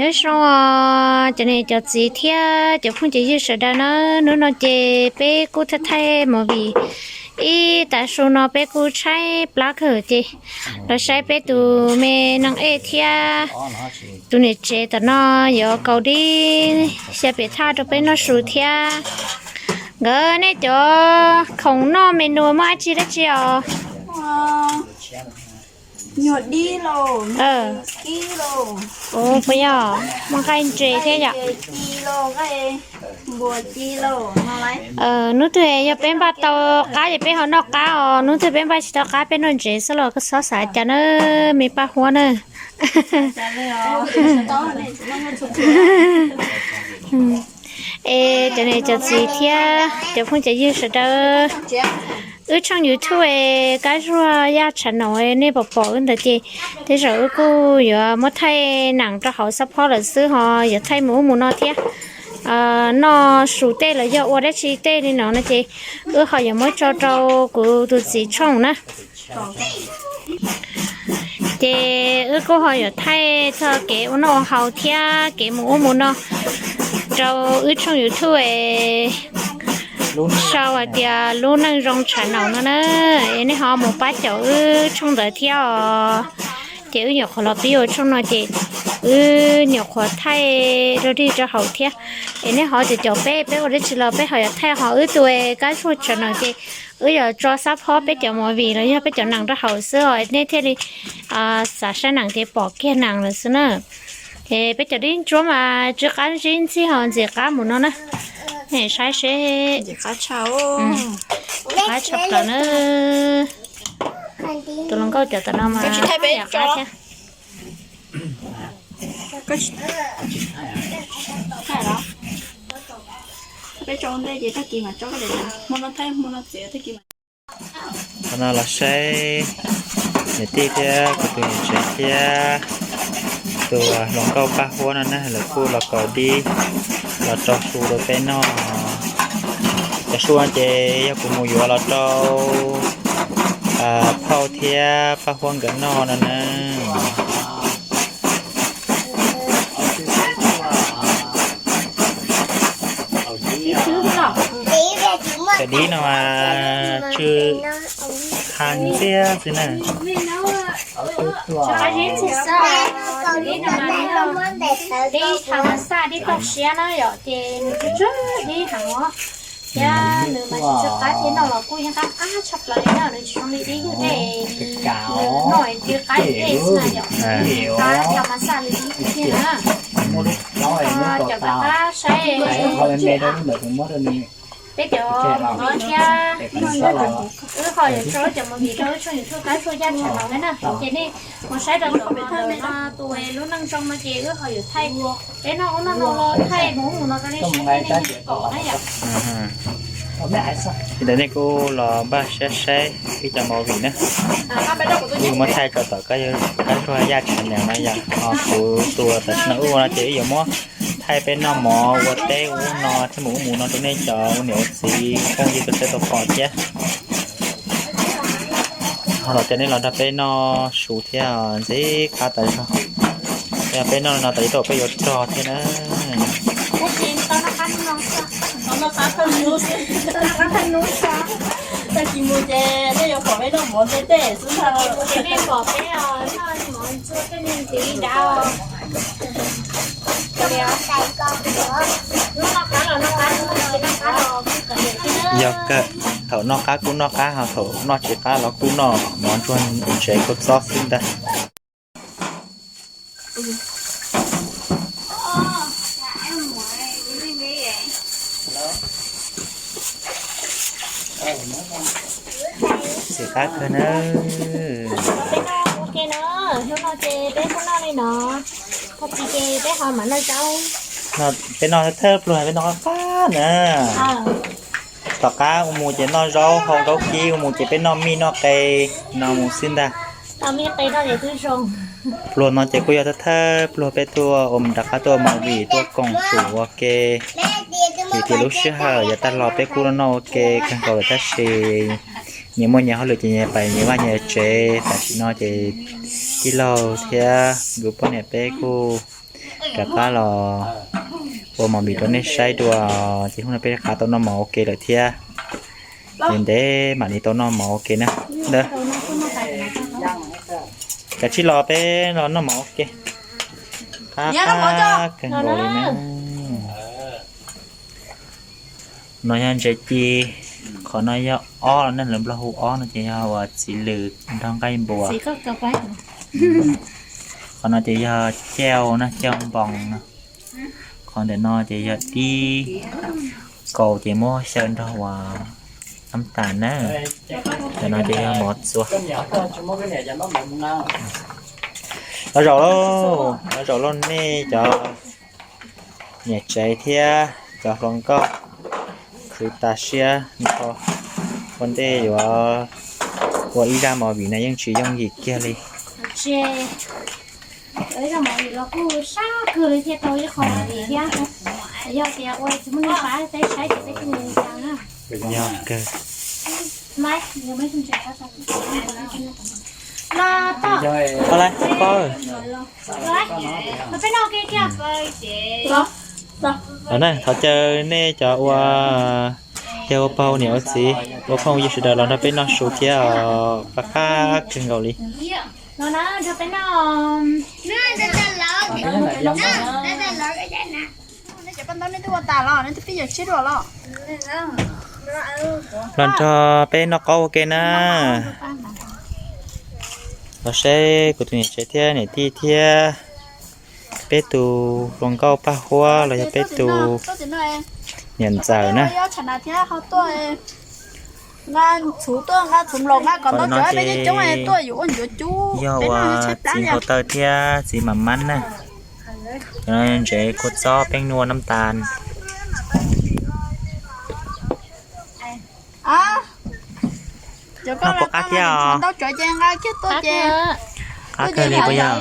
Nyob zoo os cov niam cov txiv thiab cov phooj cov ywg sawv daws na, hnub no ces peb kuj thaij thaij movie ib tav su no peb kuj tshaib plab kawg ces los saib peb tus me neeg ej thiab tus niam tsev tom no yuav kaus dib xya piam thaj rau peb noj su thiab. Nkawd nej cov khoom noj me nus muaj dab tsi dab tsi os? Nyuag dib lauj, kib lauj. Puas yog muaj nqaij ntses thiab yom? Ci lauj, nqaij npua ci lauj no lauj. Hnub twg yog peb npaj tau qab ces peb ho noj qab os, hnub twg peb npaj tsis tau qab peb noj ntses xwb los koj txhob xav cas na, me Paj Huab na. Es cov niam cov txiv thiab cov phooj cov ywg sawv daws, wb tshooj YouTube es Kab Zuag Yaj Tshav Naum nej pom pom wb ntawd ces tej zaum wb kuj yuav muab thaij nees rau hauv xab phob lawm xwb ho yuav thaij mus ub mus no thiab. Noj su tej los yog ua dab tsi tej li no no ces wb ho yuav muab tso rau kuv tus txiv tshooj na. Ces wb kuj ho yuav thaij txog kev ua noj ua haus thiab kev mus ub mus no rau wb tshooj YouTube es sau hais tias Lub Neej Zoo Tshav Naum no na. Es nej ho mus pab caum wb tshooj ntawd thiab os. Ces wb nyuam qhuav los pib ua tshooj no ces wb nyuam qhuav thaij rau dig rau hauv thiab. Es nej ho caum caum peb, peb ua dab tsi los peb ho yuav thaij ho wb tus Kab Zuag Tshav Naum ces wb yuav tso xab phob peb cov movie los yog peb cov nees rau hauv xwb os nej thiaj li xav saib nees ces pom kiag nees lawm xwb na. Es peb cov dib ntsuab mas tsw qab zib ntxig ho ntxim qab mus no na. Saib seb, qab tshaj plaws na. Tus hluas nkauj cov tom no mas qab thiab. Qhov no los saib niam tij thiab kuv tus niam tsev thiab tus hluas nkauj Paj Huab no na, lawv kuj los kaus dib los rau su rau peb noj. Cov su no ces yog kuv mus yuav los rau Phauj thiab Paj Huab nkawd noj no na. Cov dib no mas tsw qab ntxiag xwb na. Dib no mas dib tau siab na yom, ces nws tsw tsw dib heev os. Thiab nws mas tsis tsw qab thiab, noj los kuj yeej qab qab tshaj plaws li na, nws tsis zoo li dib ywg dej, nws noj tsw qab dej xwb na yom, qab tau mas xaj li dib ywg thiab na. Cov pab saib peb cov no thiab, wb ho yuav tso cov movie rau wb tshooj YouTube Kab Zuag Yaj Tshav Naum na, ces nej mus saib rau tus Lub Neej Zoo no ces wb ho yuav thaij peb noj ub noj no los thaij mus ub mus no rau nej saib thiab nej pom na yom. Li ntawd nej kuj los npaj siab saib wb cov movie na. Wb muab thaij tso tom Kab Zuag Yaj Tshav Naum no yom, ho kuv tus tam sim no wb ua no ces wb yuav muab thaij peb noj mov ua teb ub no thiab mus ub mus no rau nej cov ua niam ua txiv phooj ywg sawv daws tau pom thiab. Ho los tias nej los nrog peb noj su thiab ntxim qab tas zog. Yog peb noj no tas zog peb yuav rog thiab na. Tag kis mus ces nej yuav pom peb noj mov nte tej xwb ntag. Yog kawg, thaum noj qab kuj noj qab, ho thaum noj tsis qab los kuj noj mov ntsuag ntsev kua txob xwb ntag. Ntxim qab kawg na. Peb noj ua ke na, hnub no ces peb kuj noj li no, tag kis ces peb ho mam noj zaub. Peb noj thawj pluag peb noj qab qab na. Tom qab ua mus ces noj zaub hau nkaub kib, ua mus ces peb noj mij noj qe no mus xwb ntag. Pluag no ces kuj yog thawj thawj pluag peb tuaj ua rov qab tuaj ua movie tuaj koom su ua ke. Vim tias lub sij hawm yav tag los peb kuj noj noj ua ke kawg nkaus lawm tab sis nyias muaj nyias hauj lwm ces nyias pais nyias vaj nyias tsev. Tam sim no ces tij laug thiab nkawd poj niam peb kuj Rov qab los ua movie rau nej saib dua, ces hnub no peb rov qab tau noj mov ua ke lawm thiab. Ces ntev mam li tau noj mov ua ke na. Ntawd, kav tsij los peb los noj mov ua ke. Qab qab kawg nkaus li na. No yog ntses ci, qhov no yog ob los nej lawv Nplog hu ob no ces yog uas txiv lws nrog nqaij npua. Qhov no ces yog cauj na, cauj npoos no. Qhov ntawm no ces yog dib kaus ces muab xyaw nrog uas nab tas na. Ntawm no ces yog mov txua. Los zaum lauj, los zaum lauj nej cov niam tsev thiab cov hluas nkauj, khwv tas siab nrho. Ua ntej yuav ua ib zaj movie no yeej tsis yooj yim kiag li. Yog kawg. Qhov lais, pab. Thov caw nej cov ua yawg ua pog ua niam ua txiv ua phooj ywg sawv daws los nrog peb noj su thiab os, qab qab kawg nkaus li. Los nrog peb noj qaub ua ke na. Los saib kuv tus niam tsev thiab niam tij thiab peb tus hluas nkauj Paj Huab los yog peb tus niam ntxawm na. Qhov no ces yog uas txiv Hauv Taw thiab txiv Mam Mab na. Cov no ntsev kua txob, peeb nua, nab tas. Noj puas qab thiab os? Qab kawg li puas yog?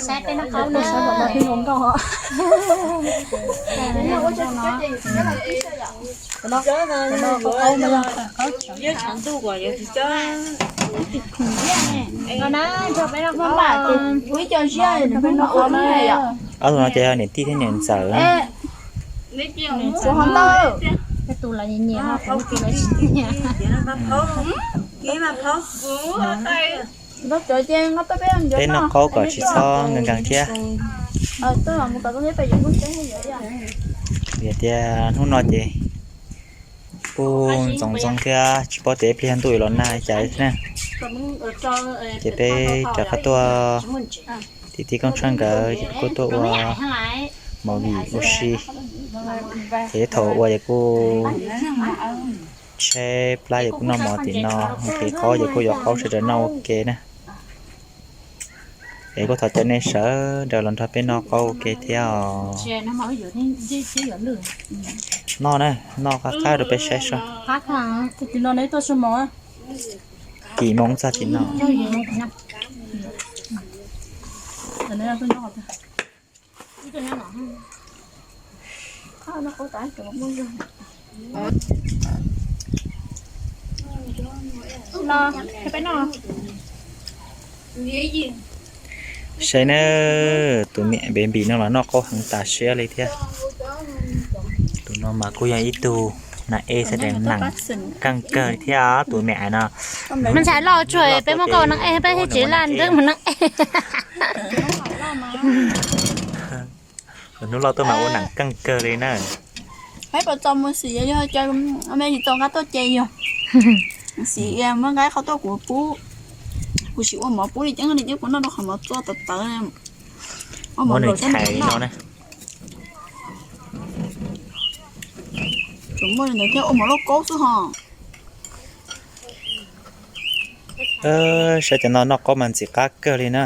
Saib peb noj qaub na. Noj na, nrog peb noj qaub. Ob tug no ces yog niam tij thiab niam ntxawm. Tus lawv nyiam nyiam, tus lawv tsis nyiam. Peb noj qaub kom tsis txhob nkees nkees thiab. Vim tias hnub no ces kuj ntxoov ntxoo thiab tsis paub tias ib pliag ntuj yuav los nag li cas na. Ces peb rov qab tuaj tim tij Koob Tshaj nkawd ces kuj tuaj ua movie ua si. Ces thaum ua ces kuj tsheb plab ces kuj noj mov tim no, nqhis qaub ces kuj yuav qaub sawv daws noj ua ke na. Es kuj thov caw nej sawv daws los nrog peb noj qaub ua ke thiab os. Noj na, noj qab qab rau peb saib seb. Kim moos txog tim no. Saib nawb, tus niam baby no los noj qaub heev tas siab li thiab. Tus no mas kuj yog ib tug nas ej xab dees nam keej kawg thiab tus niam no. Me ntxhais loj tsuag peb muab koj ua nas ej, peb thiaj tsis laj nrwb mus nas ej. Hnub loj tuaj mas ua nam keej kawg li na. Peb puas txo mus xim yog cov me tsis txo nqa tuaj ces yog xim muab nqa qhov tuaj kuv pub. Kuv sim ua mov pub li ceeb li ceeb kuv noj rau qhov mov txua tawv tawv. Ua mov nws chais no na. Tsuas muaj li ntawd thiab ua mov lauj kaub xwb ho. Saib cov no noj qaub mas ntxim qab kawg li na.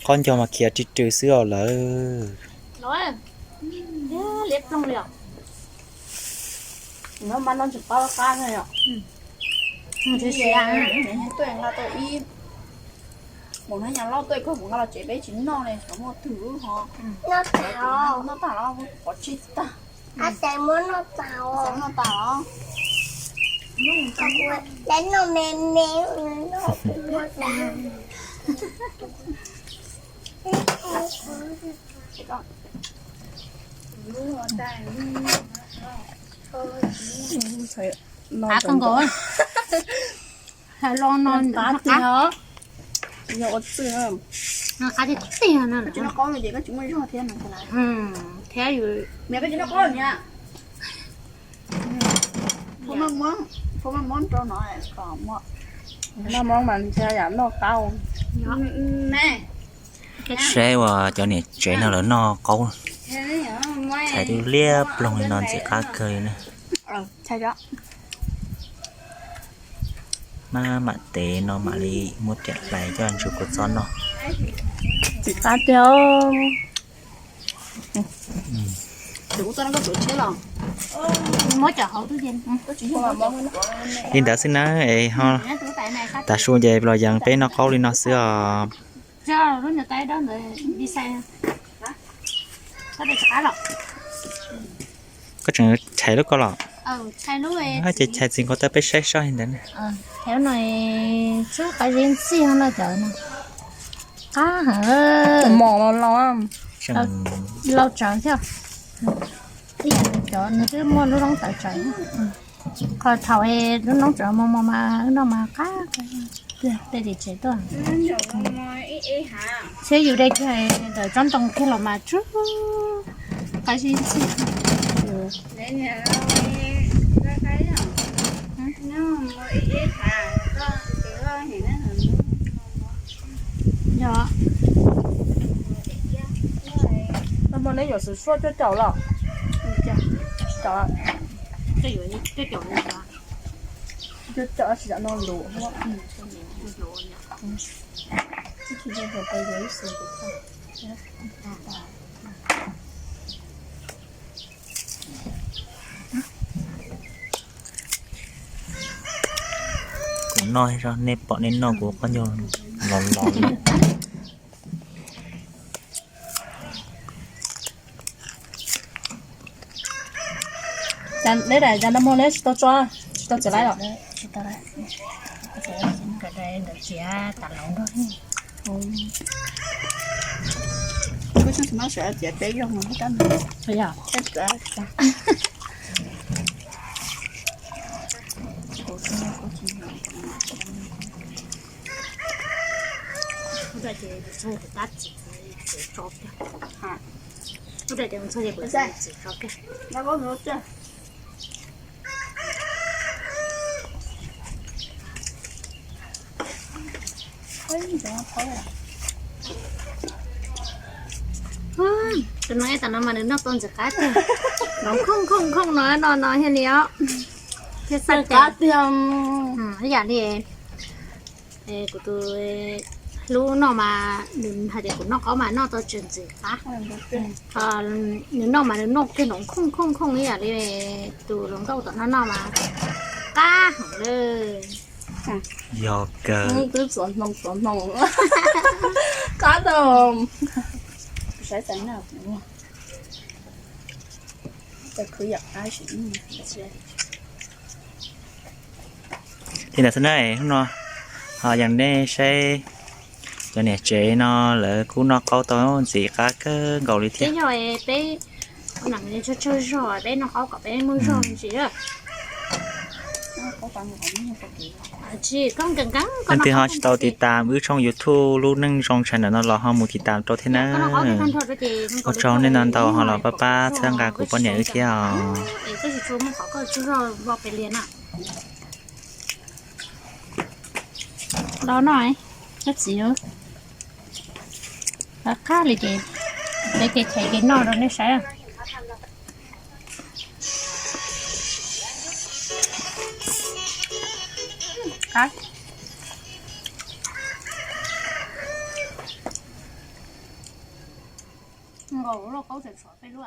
Qaub ncaug mas khiav ri rw xwb os lawm. Mus nqa los tsev peb tsis noj li, muaj twg ho noj tag los qhov tsis tag. Xav muab noj tas os. Xav noj tas os. Lawv noj me me, noj kuv muab tas. Av kawg nkaus. Hais los no qab tiag, yog ua txwj no qab tiag tiag no. Tsis noj qaub no ces koj tsis muaj zog thiab no. Thiab yus, koj tsis noj qaub niam. Noj mov mas ntshe yam noj qaub. Saib uas cov niam tsev no lawv noj qaub, txhais twb liab ploog li no ntxim qab kawg li na. Maj mam tev no mam li muab riam hlais coj ntsuj kua txob noj. Ntxim qab tiag. Li ntawd xwb na es ho tas su ces los yees peb noj qaub li no xwb os. Koj tseem chais lub ko los? Ces chais txiv nkaus tau peb saib soj li ntawd na. Qab heev, lau tsawv thiab. Cov nws twb muaj lub noob tawv tsawv. Qhov thaum lub noob tseem mos mos mas wb noj mas qab. Tej tim tsev tuaj thiab yus de kiag ntawm tsob ntoo kiag los mas tsw qab zib ntxwg. Yog. Neb yuav xwm suab cuaj caum los? Cuaj caum tsis zam no lus. Kuv noj zog, nej pom nej noj kuv qab nyuag los los li. Neb daim cov no muag neb tsis tau tso, tsis tau txiav laib los? Tus no ib tag no mas nws noj tau ntxim qab tiag. Nov khooj khooj khooj no no no thiaj li os. Thiab xav qab tiag. Ib yam li kuv tus hlub noj mas nws hais tias kuv noj qaub mas noj tau tsis ntxim qab. Nws noj mas nws noj kiag nov khooj khooj khooj ib yam li tus hluas nkauj tom no noj mas qab heev li. Yog kawg. Twb txuas hnoos txuas hnoos. Qab tau. Saib tais na. Li ntawd xwb na, hnub no ho yeej nej saib cov niam tsev no lawv kuj noj qaub tau ntxim qab kawg nkaus li thiab. Yog peb tsawg zog peb noj qaub kom peb muaj zog ntsis. Leej twg ho tsis tau tiv tam wb tshooj YouTube Lub Neej Zoo Channel no los ho mus tiv tam rau thiab na. Ua tsaug nej no ntau ho los pab pab txhawb nqa kuv poj niam wb thiab os. Los noj, koj txiv, qab li ces peb ces chais ces noj rau nej saib. Qab. Nkaus lub lauj kaub tseem tshuav peb lub.